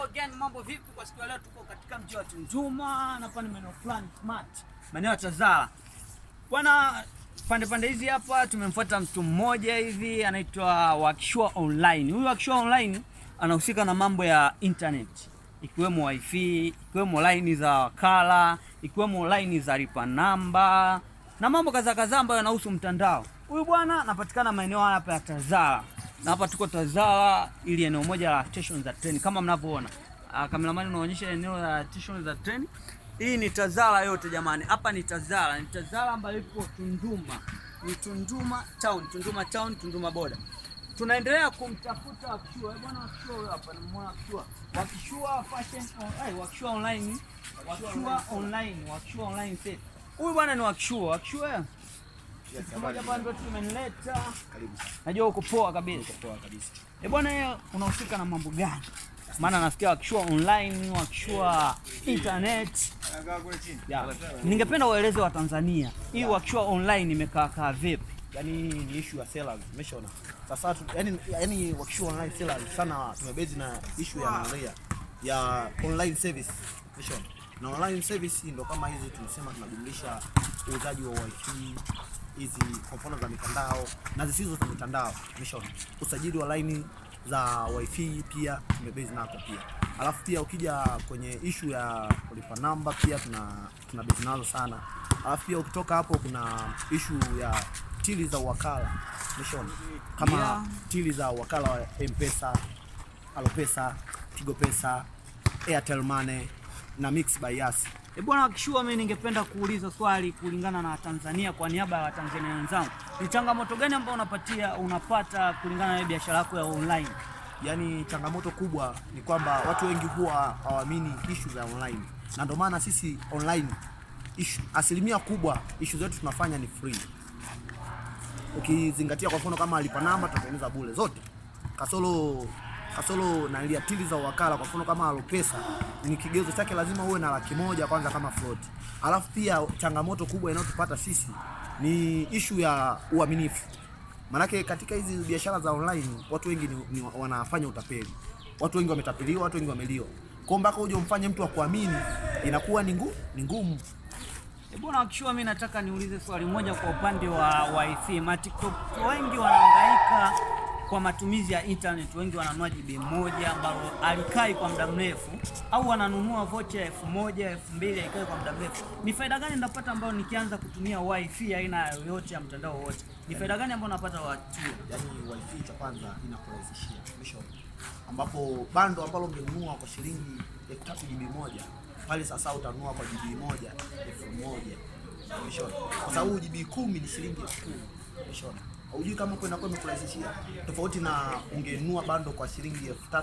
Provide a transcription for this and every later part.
Again, mambo vipi? Kwa siku ya leo tuko katika mji wa Tunduma na hapa ni maeneo fulani smart, maeneo ya Tazara bwana. Pande pande hizi hapa tumemfuata mtu mmoja hivi anaitwa Wakishua Online. Huyu Wakishua Online anahusika na mambo ya internet, ikiwemo wifi, ikiwemo line za wakala, ikiwemo line za lipa namba na mambo kadhaa kadhaa ambayo yanahusu mtandao. Huyu bwana anapatikana maeneo haya hapa ya Tazara, na hapa tuko Tazara, ili eneo moja la station za treni kama mnavyoona. Kameramani unaonyesha eneo la station za treni. Hii ni Tazara yote jamani, hapa ni Tazara, ni Tazara ambayo ipo Tunduma, ni Tunduma town, Tunduma town, Tunduma boda. Tunaendelea kumtafuta Wakishua. Bwana Wakishua huyo hapa, namuona Wakishua. Wakishua fashion, oh, Wakishua online, Wakishua online, Wakishua online set. Huyu bwana ni Wakishua, Wakishua. Yes, Moja hapa ndio tumenileta. Karibu. Najua uko poa kabisa. Poa kabisa. Eh, bwana unahusika na mambo gani? Maana nasikia Wakishua online, Wakishua internet. Yeah. Ningependa ueleze wa Tanzania hii Wakishua online imekaa kaa vipi? Yaani ni issue ya sellers, umeshaona. Sasa yani Wakishua online sellers sana tumebase na issue ya nanlia ya online service. Umeshaona. Na online service ndo kama hizi tunasema tunajumlisha uuzaji wa wifi hizi kwa mfano za mitandao na zisizo za mitandao. Umeshaona. Usajili wa line za wifi pia tumebase nako pia. Alafu pia ukija kwenye issue ya kulipa namba pia tuna base nazo sana. Alafu pia ukitoka hapo kuna issue ya tili za uwakala. Umeshaona? Kama tili za uwakala wa M-Pesa, Alopesa, Tigo Pesa, Airtel Money na Mix by Yas. Eh, bwana Wakishua, mimi ningependa kuuliza swali kulingana na Tanzania, kwa niaba ya Watanzania wenzangu, ni changamoto gani ambayo unapata kulingana na biashara yako ya online? Yaani changamoto kubwa ni kwamba watu wengi huwa hawaamini issue za online, na ndio maana sisi online issue, asilimia kubwa issue zetu tunafanya ni free. Ukizingatia kwa mfano kama lipa namba tunatengeneza bure zote, kasoro na ile tili za uwakala. Kwa mfano kama Alopesa ni kigezo chake lazima uwe na 100,000 kwanza kama float. Alafu pia changamoto kubwa inayotupata sisi ni issue ya uaminifu. Manake katika hizi biashara za online watu wengi ni wanafanya utapeli. Watu wengi wametapeliwa, watu wengi wameliwa. Kwa mpaka uje umfanye mtu akuamini inakuwa ni ngumu. Eh, bwana Wakishua, mimi nataka niulize swali moja kwa upande wa wifi. Ma TikTok wengi wanahangaika kwa matumizi ya internet, wengi wananunua GB moja ambalo alikai kwa muda mrefu, au wananunua vocha 1000 2000 haikai kwa muda mrefu. Ni faida gani ndapata ambayo nikianza kutumia wifi aina yoyote ya mtandao wote? Ni faida gani ambayo napata Wakishua? Yaani wifi cha kwanza inakurahisishia. Umeshaona? Ambapo bando ambalo ungenunua kwa shilingi 3000 GB moja pale sasa utanunua kwa GB moja 1000. Umeshaona? Kwa sababu GB 10 ni shilingi 10,000. Umeshaona? Hujui kama kwa inakuwa imekurahisishia. Tofauti na ungenunua bando kwa shilingi 3000,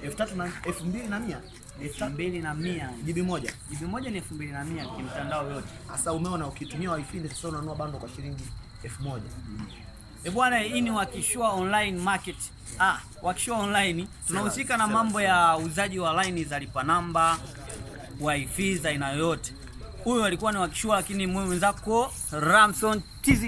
3000 na 2100, 2100. GB moja. GB moja ni 2100 kimtandao yote. Sasa umeona ukitumia wifi ndio sasa unanunua bando kwa shilingi 1000. Eh, bwana, hii ni Wakishua online market. Ah, Wakishua online tunahusika na mambo ya uuzaji wa line za lipa namba, wifi za aina yoyote. Huyu alikuwa ni Wakishua, lakini mimi mwenzako Ramson TZ.